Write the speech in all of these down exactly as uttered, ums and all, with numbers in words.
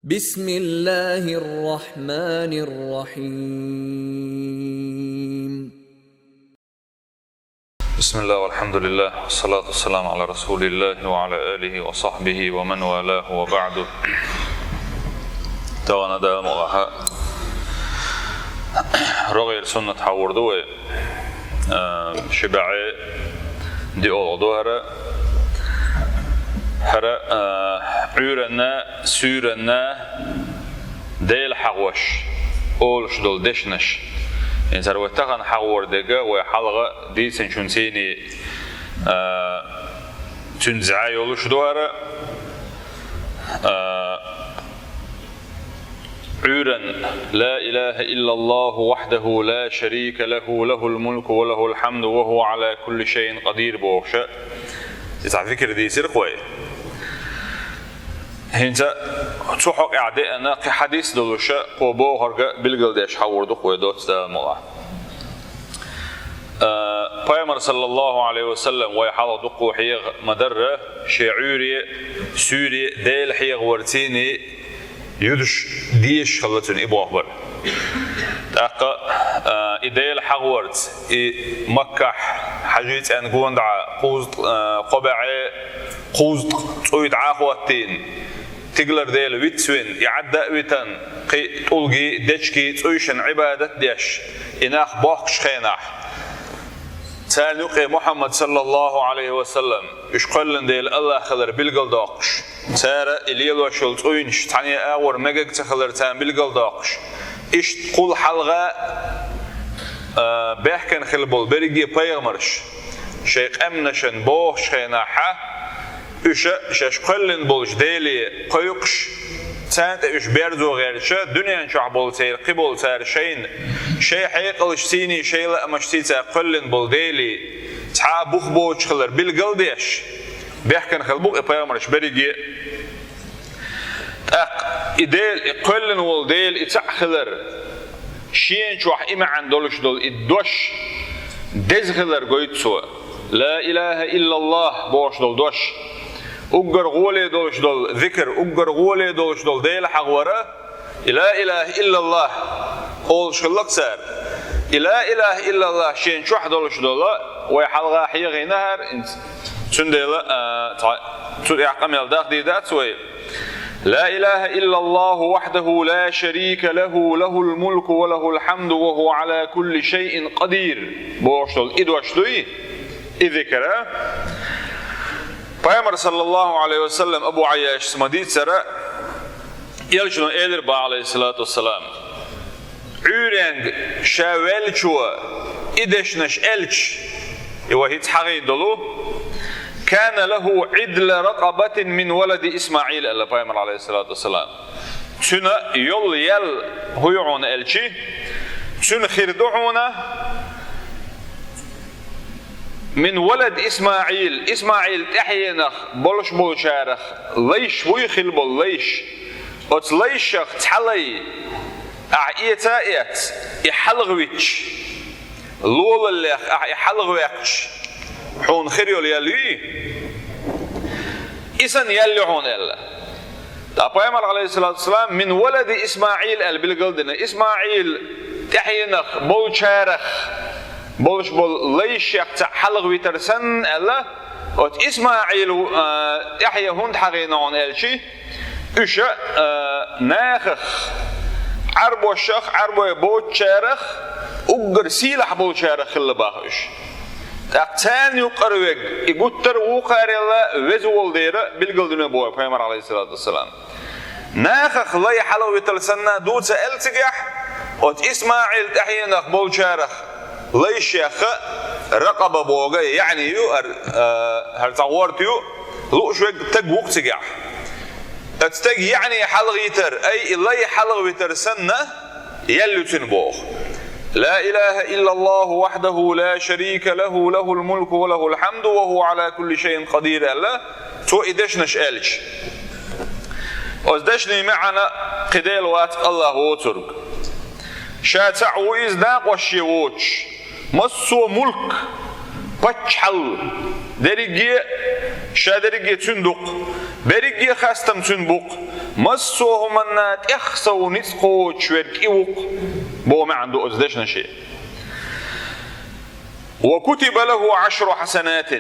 بسم الله الرحمن الرحيم. بسم الله والحمد لله والصلاة والسلام على رسول الله وعلى آله وصحبه ومن والاه وبعد. Тагана да муаха. Рогъер суннат хьавурду вай. Э, ши бӀаьи диъолгӀа ду хӀара. ХӀара, э, Ӏуьйранна, суьйранна Дела хьахош олуш долу дешнаш. ХӀинца хӀара вай тахана хьахор дерг вай хьалха дийцинчун цӀийний, э, цуьнан зӀе йолуш ду хӀара. Э, Ӏуьйранна: لا إله إلا الله وحده لا شريك له، له الملك وله الحمد وهو على كل شيء قدير бохуша, иза зикр дийцира-кх вай. ХӀинца цу хьокъехь деана кхин хьадис долуша, кхо бохург билгалдеш хьавур ду-кх вай доцца Дала мукъалахь. Э, Пайхамар, саллаллаху Ӏалайхи ва саллам, вай хьалха дуккха хьеха ма-дарра, шен Ӏуьйре, суьйре Дела хьехавар цӀийний юьдуш дезаш хилла цуьнан и болх бар. ТӀаккха, э, и Дела хьахорца, и Маккахь Хьаьжин цӀенна гонаха кхузткъа, э, кхо бӀаьи кхузткъа цӀуй дӀа а хӀоттийна, тигалара Дела вицвина, и Ӏадда а витина, кхин тӀулгий, дечигий, цӀуйшна Ӏибадат а деш, и нах бохкучу хенахь, царна юкъе Мухьаммад, саллаллаху Ӏалайхи ва саллам, уьш кхоьллина Дела АллахӀ хилар билгалдоккхуш, цара и лелош йолу цӀуйнаш цхьана а агӀор мегар ца хилар царна билгалдоккхуш, иштта кхул хьалха, а, баьхкина хилла болу берриге пайхамарш шайн къаьмнашна бохучу хенахь, уьш шаьш кхоьллина болчу Деле кхойкхуш, царна тӀе уьш берзо гӀерташ, дуьнен чохь болу церан кхин болу цара шайна, шайн хьекъалш цӀийний, шайн лаамаш цӀий цара кхоьллина болу Деле цхьа а бух боцуш хилар билгалдеш, баьхкина хилла бу-кх и пайхамарш берриге. ТӀаккха и Дела, и кхоьллина волу Дела и цхьаъ хилар, шена чохь и маьӀна долуш долу и дош деза хилар гойту цо. Ла илаха иллаллахӀ бохуш долу дош, уггар гӀоле долуш долу зикр, уггар гӀоле долуш долу Дела хьахавар, и ла илаха иллаллахӀ олуш хилла-кх цара. И ла илаха иллаллахӀ шена чохь долуш долу, вай хьалха хьехийна хӀара, цундела, а, цхьа, цу тӀехь къамел дахдийр дац вай. لا إله إلا الله وحده لا شريك له، له الملك وله الحمد وهو على كل شيء قدير бохуш долу и дош дуй, и зикр. Пайхамар, саллаллаху Ӏалайхи ва саллам, Абу Ӏайяшас ма-дийццара, элчано элира бах, Ӏалайхиссалату вассалам, Ӏуьйренга ша ваьллачо и дешнаш аьлча, и вай хӀинца хьахийна долу: كان له عدل رقبة من ولد إسماعيل, аьлла Пайхамар, Ӏалайхиссалату вассалам. Цуьнан йолу ял хӀун ю хьуна аьлча, цуьнан хир ду хьуна من ولد إسماعيل, ИсмаӀил тӀаьхьенах болуш болчарах лайш буй хилла болу лайш. Оцу лайшах цхьа лай ахь эца а эцна, и хьалхавитча, лолаллех ахь и хьалхаваьккхича, хьуна хир йолу ял юй? И санна ял ю хьуна аьлла. Ткъа Пайхамар, Ӏалайхиссалату вассалам, من ولد إسماعيل аьлла билгал а дина, ИсмаӀил тӀаьхьенах болчарах болуш болу лайшех цхьаъ хьалхавитар санна аьлла, оцу ИсмаӀил, а, тӀаьхье хӀунда хьахийна хьуна аьлча, уьш, а, нахах, Ӏарбошах, Ӏарбой боцучарах, уггар сийлахь болчарах хилла баха уьш. ТӀаккха царна юкъара верг, и гуттар а вукхарел а веза волу дела билгал а дина боху Пайхамар, Ӏалайхиссалату вассалам. Нахах лай хьалхавитар санна ду ца аьлла цигахь, оцу ИсмаӀил тӀаьхьенах болчарах лайшех ракъаба боху, яъни ю, хӀара, а, хӀара цхьа гӀорта ю, лууш верг стаг ву-кх цигахь. Оцу стеган яъни хьалхавитар, ай, и лай хьалхавитар санна, ял ю цуьнан боху. لا إله إلا الله وحده لا شريك له، له الملك وله الحمد وهو على كل شيء قدير аьлла, цо и дешнаш аьлча. Оцу дешнийн маьӀна кхин Дела вац-кх АллахӀ воцург. Ша цхьаъ ву иза, накъош а воцуш, массо а мулк, паччахьалла, дерриге Ша дерриге цуьнан ду-кх, берриге хастам цуьнан бу-кх, массо а хӀуманна тӀех сов ницкъ кхочуш верг и ву-кх, боху маьӀна ду оцу дешнашин. «وكتب له عشر حسنات»,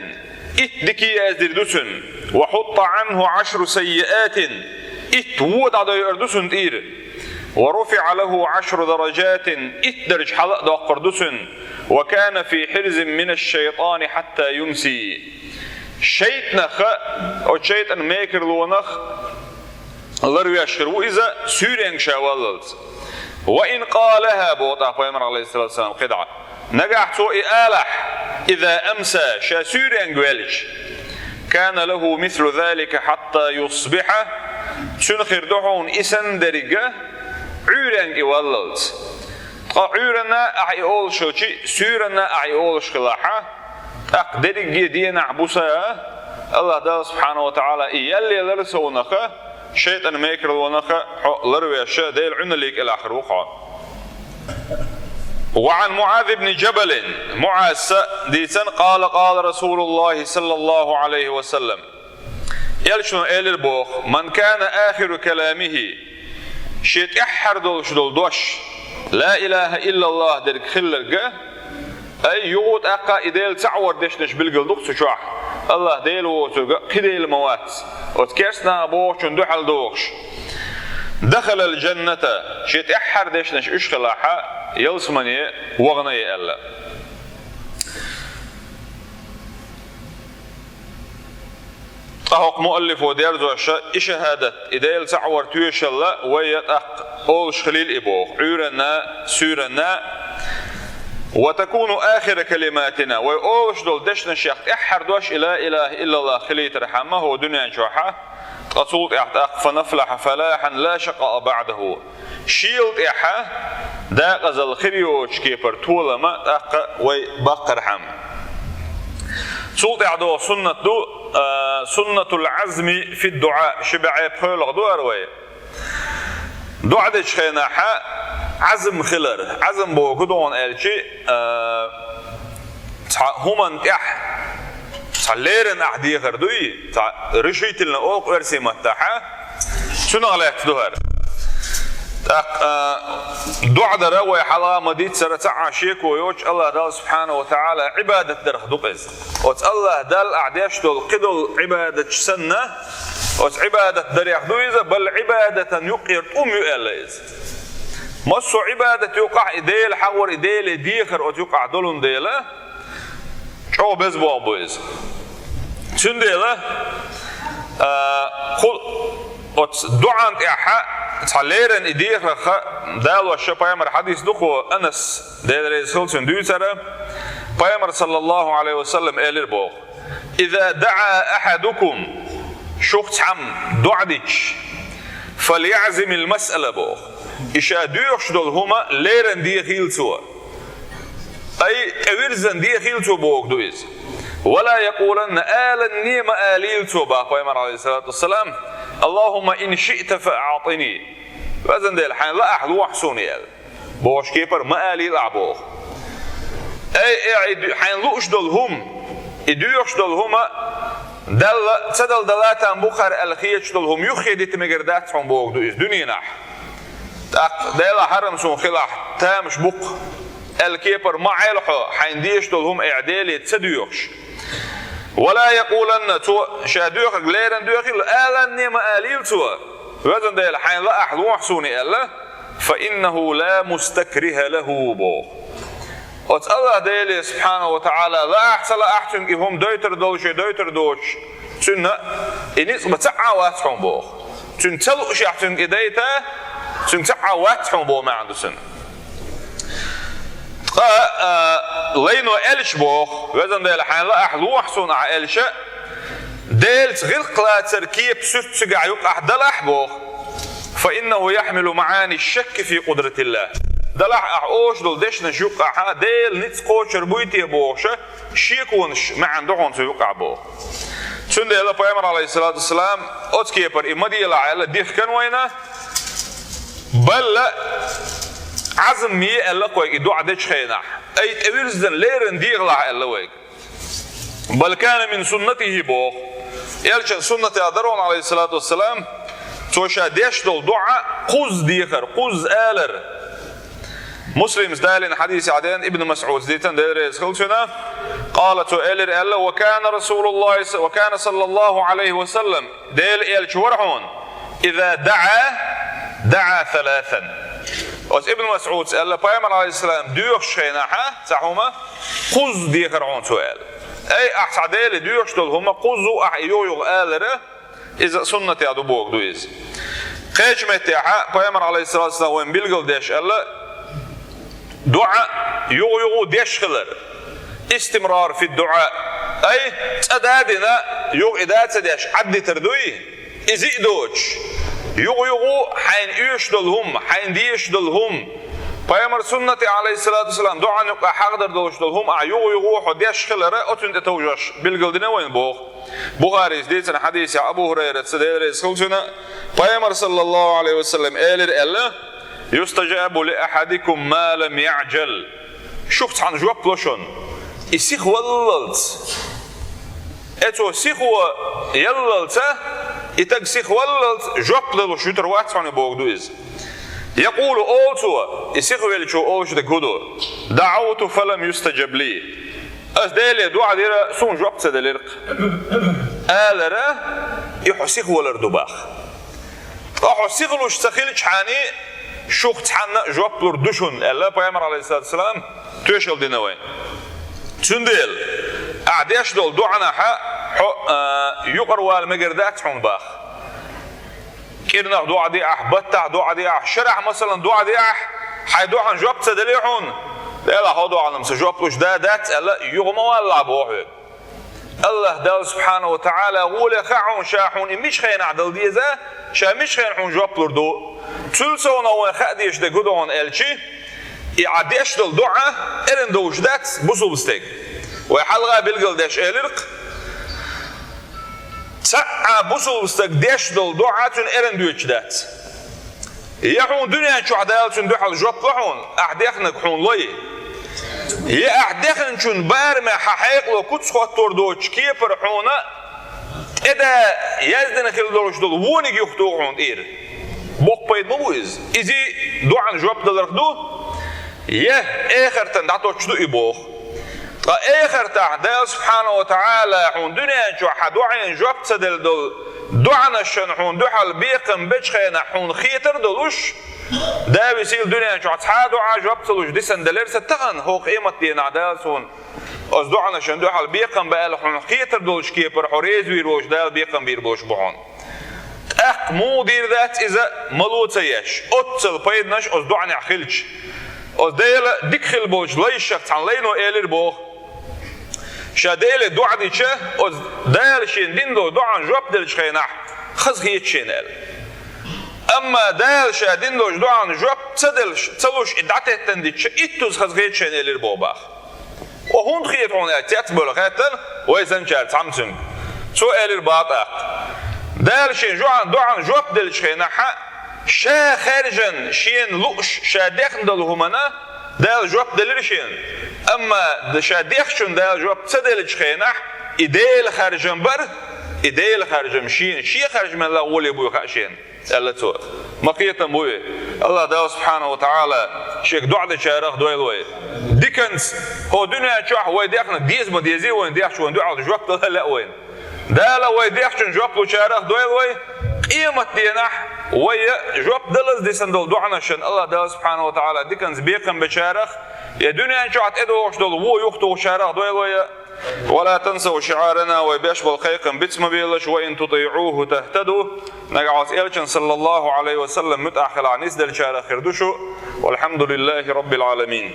итт дика яздийр ду цуьнан, «وحط عنه عشر سيئات», итт вон дӀадойур ду цунна тӀера, «ورفع له عشر درجات», итт даржа хьала а доккхур ду цуьнан, «وكان في حرز من الشيطان حتى يمسي». ШайтӀанах, оцу шайтӀан мекарлонах ларвеш хир ву иза, суьйренга ша валлалц. «وإن قالها», боху тӀаккха пайхамар, алейхиссалату вассалам, кхидӀа. Нагахь цо и алахь, «إذا أمسى», ша суьйренга ваьлча, «كان له مثل ذلك حتى يصبح», цуьнан хир ду хьуна и санна дерриге, Ӏуьйренга и валлалц. Ткъа Ӏуьйранна ахь и олуш хилча, суьйранна ахь и олуш хилахь, тӀаккха дерриге денахь, буса, Аллах Дала субхьанаху ва таӀала и ял лелар совнаха, шайтӀан мекарлонаха хьо ларвеш, Делан Ӏуьналлиг кӀелахь хир ву хьо. «وعن معاذ بن جبل», МуӀаза дийцина, «قال: قال رسول الله صلى الله عليه وسلم». Элчано элира боху: «من كان آخر كلامه», шен тӀаьххьара долуш долу дош, «لا إله إلا الله» дерг хилларг, ай, юха тӀаккха и Дела цхьаъ вар дешнаш билгал ду-кх цу чохь, Аллах Дела воцург кхин Дела ма вац, оцу керстанаха бохучунна дуьхьал дохуш, «دخل الجنة», шен тӀаьххьара дешнаш уьш хилахь, ялсамане вахана аьлла. Ткъа хӀокху муаллифо дерзош и шахӀадат, и Дела цхьаъ вар тоьшалла вай тӀаккха олуш хилийла и боху, Ӏуьйранна, суьйранна. «وتكون آخر كلماتنا», вай олуш долу дешнашех тӀаьххьара дош и «لا إله إلا الله» хилийтархьама хӀокху дуьнен чохь, ткъа цул тӀаьхьа тӀаккха «فنفلح فلاحا لا شقاء بعده». Шел тӀаьхьа декъазалла хир йоцуш кепара толам тӀаккха вай баккхархьама. Цул тӀаьхьа догӀу суннат ду, а, «سنة العزم في الدعاء», ши бӀе пхоьалгӀа ду хӀара вай. ДуӀа дечу хенахь Ӏазм хилар. Ӏазм боху догӀу аьлча, а, цхьа хӀуманна тӀехь, цхьа леррина ахь дехар дуй, цхьа решительно олу оьрсийн маттахь, цунах лаьцна ду хӀара. ТӀаккха, а, дуӀа дара вай хьалха ма-дийццара цхьа а шеко йоцуш, Аллах Далла субхьанаху ва таӀала Ӏибадат дарх ду-кх иза. Оцу Аллах Далла ахь деш долу кхидолу Ӏибадаташ санна, оцу Ӏибадат дарех ду иза, бал Ӏибадатан юккъера тӀум ю аьлла иза. Массо а Ӏибадат юккъахь и Дела хьахор, и Деле дехар оцу юккъахь долун дела, чӀогӀа беза болх бу иза. Цундела, а, кху-, оцу дуӀан тӀехь цхьа леррина и дехарх далош пайхамар хьадис ду кху Анас, Дела реза хила цунна, дуьйцара, пайхамар, саллаллаху Ӏалайхи ва саллам, элира боху: «إذا دعا أحدكم», шух цхьамма дуӀа дича, «فليعزم المسألة», боху. И ша доьхуш долу хӀума леррина дехийла цо. Ай, тӀевирзина дехийла цо боху ду иза. «ولا يقولن», аланне ма алийла цо, боху пайхамар, Ӏалайхиссалату вассалам: «اللهم إن شئت فأعطني». Везан Дела, хьайн лаахь лохьа суна, аьлла. Бохуш кепара ма алийла ахь боху. Ай, ай, и ду-, хьайн лууш долу хӀума, и доьхуш долу хӀума, Далла, ца дала дала там бу хӀара аьлла хеташ долу хӀума юххе дита мегар дац хьуна боху ду иза дуьненахь. ТӀаккха Дела хьарам суна хилахь, тамаш бу-кх аьлла кепара ма Ӏайла хьо, хьайн дезаш долу хӀума ахь Деле ца доьхуш. «ولا يقولن», цо ша доьхург леррина доьхийла, аланне ма алийла цо: «Везан Дела, хьайн лаахь лохьа суна», аьлла, «فإنه لا مستكره له», боху. Оцу Аллах Деле, субхьанаху ва таӀала, лаахь ца лаахь цуьнга и хӀума дойтур долуш, дойтур доцуш, цуьнан и ницкъ бан цхьа а вац хьуна боху. Цуьнан ца луушехь цуьнга и дайта, цуьнга цхьа а вац хьуна боху маьӀна ду цуьнан. Ткъа, а, лайно аьлча боху: «Везан Дела, хьайн лаахь лохьа суна», ахь аьлча, Делаца гӀиллакх лацар кепа суьрт цигахь юккъахь далахь боху. «فإنه يحمل معاني الشك في قدرة الله». Далахь ахь оцу долу дешнаш юккъахь Делан ницкъ кхочур буй те бохуш, шеконаш маьӀна ду хьуна цу юккъахь боху. Цундела пайхамар, Ӏалайхиссалату вассалам, оцу кепара и ма делахь аьлла дихкина вайна, балла Ӏазм е аьлла кхойга и дуӀа дечу хенахь, ай, тӀевирзина леррина дехалахь аьлла вайга. «بل كان من سنته», боху. Элчан суннатехь дара хьуна, алейхиссалату вассалам, цо ша деш долу дуӀа кхузза дехар, кхузза алар. Муслима далийна хьадисехь деана, Ибн МасӀуда дийцина, Дела реза хила цунна, къала, цо элира аьлла: «Ва кана Расулуллахи с-, ва кана саллаллаху алейхи ва саллам», Дела Элча вара хьуна, «иза даӀа, даӀа саласан». Оцу Ибн МасӀуда аьлла, Пайхамар, алейхиссалам, доьхучу хенахь цхьа хӀума кхузза дехар хьуна цо аьлла. Ай, ахь цхьа Деле доьхуш долу хӀума кхузза ахь юха-юха алара, иза суннатехь ду бохург ду иза. Кхечу меттехь Пайхамар, алейхиссалату вассалам, вайна билгал деш аьлла, дуӀа юха-юха деш хилар. Истимрар фи дуӀа. Ай, цкъа а дина, юха и дан ца деш, Ӏаддитар дуй? Иза а доцуш, юха-юха хьайна оьшуш долу хӀума, хьайна дезаш долу хӀума, Пайхамар суннате, алейхиссалату вассалам, дуӀан юкъа хьахадар долуш долу хӀума ахь юха-юха хьо деш хилара, оцунна тӀе товжош билгал дина вайна боху. Бухарис дийцина хьадисехь Абу Хурайрата, Дела реза хила цунна, Пайхамар, саллаллаху алейхи ва саллам, элира аьлла: «Юстаджабу ли ахадикум ма лам яъджал». Шух цхьанна жоп ло шуна, и сиха валлалц. Э, цо сихо яллалца, и таг сиха валлалц жоп лелуш вуьтур вац хьуна бохург ду иза. Якъулу, олу цо, и сиха веллачо олуш дерг хӀун ду: «ДаӀавту фалам юстаджаб ли». Ас Деле дуӀа дира, суна жоп ца делира-кх. Алара, и хьо сиха валар ду боху. Ткъа хьо сиха луш ца хилчхьана, шух цхьанна а жоп лур ду шуна, аьлла Пайхамар, алейхиссалату вассалам, тоьшалла дина вайна. Цундела, ахь деш долу дуӀанехь хьо, а, юкъара вала мегар дац хьуна боху. КӀирнах дуӀа де ахь, баттахь дуӀа де ахь, шарахь, масалан, дуӀа де ахь, хьайн дуӀан жоп ца делира хьуна, Дела, хьо дуӀанна-м сан жоп луш да дац аьлла, юха ма валалахь боху хьоьга. АллахӀ Далла субхьанаху ва таӀала гӀоле хаьа хьуна ша хьуна и мича хенахь дала деза, ша мича хенахь хьуна жоп лур ду. Цул совнаха вайн хаа дезаш дерг хӀун ду хьуна аьлча, и ахь деш долу дуӀа эрна довш дац бусулба стеган. Вай хьалха билгал деш элира-кх, цхьа а бусулба стаг деш долу дуӀа цуьнан эрна доьдуш дац. Я хьуна дуьнен чохь Дала цунна дуьхьал жоп ло хьуна, ахь дехнарг хьуна лой. Я ахь дехначун барамехь хьан хьекъало куц хӀоттор доцучу кепара хьуна тӀеда яздина хила долуш долу вониг юхатуху хьуна тӀера. Боккха пайда ма бу иза. Иза дуӀан жоп даларх ду, я эхартан дӀатоттуш ду и боху. Ткъа эхартахь Дала субхьанаху ва таӀала хьуна дуьнен чохь хьан дуӀан жоп ца делла долу дуӀанашна хьуна дуьхьал бекхам бечу хенахь хьуна хетар долуш, да висийла дуьнен чохь цхьа а дуӀа жоп ца луш дисина делира сан тахана, хӀокху къематденахь Дала суна оцу дуӀанашна дуьхьал бекхам бу аьлла хьуна хетар долуш кепара хьо реза вийр волуш Дала бекхам бийр болуш бу хьуна. ТӀаккха муха дийр дац иза, мало ца еш, оццал пайданаш оцу дуӀанехь хилча. Оцу Дела дика хила болчу лайшах цхьана лайно элира боху: ша Деле дуӀа дича, оцу Дала шена дина долу дуӀан жоп деллачу хенахь хаза хета шена аьлла. Амма Дала ша дина долчу дуӀан жоп ца деллаш, ца луш и дӀатеттан дича, иттуза хаза хета шена элира боху боху. О, хӀунда хета хьуна аьлла, цецбевлла хаьттина вай санначара цхьамма цуьнга. Цо элира боху тӀаккха: Дала шен жоп, дуӀан жоп деллачу хенахь, ша хаьржина шена лууш, ша дехна долу хӀуманна Дала жоп делира шена. Амма ша дехначунна Дала жоп ца деллачу хенахь, и Дела харжам бара, и Дела харжам шена, шен харжамалла гӀоле буй хаьа шена, аьлла цо. Ма кхетам буй. АллахӀ Дала субхьанаху ва таӀала шега дуӀа дечарах дойла вай. Диканца, хӀокху дуьнен чохь вай дехнарг деза ма дезий вайна, дехча вайна дуьхьал жоп дала лаьа вайна. Дала вай дехначунна жоп лучарах дойла вай. Къематденахь вай жоп далаза дисина долу дуӀанашна АллахӀ Дала субхьанаху ва таӀала диканца бекхам бечарах, я дуьнен чохь тӀедогӀуш долу вон юхатухучарах дойла вай. ولا تنسوا شعارنا, вай беш болу кхайкхам биц ма белаш, وإن تطيعوه تهتدوا, нагахь оцу Элчан, саллаллаху алейхи ва саллам, муьтӀахь хилахь, нисделлачарах хир ду шу. والحمد لله رب العالمين.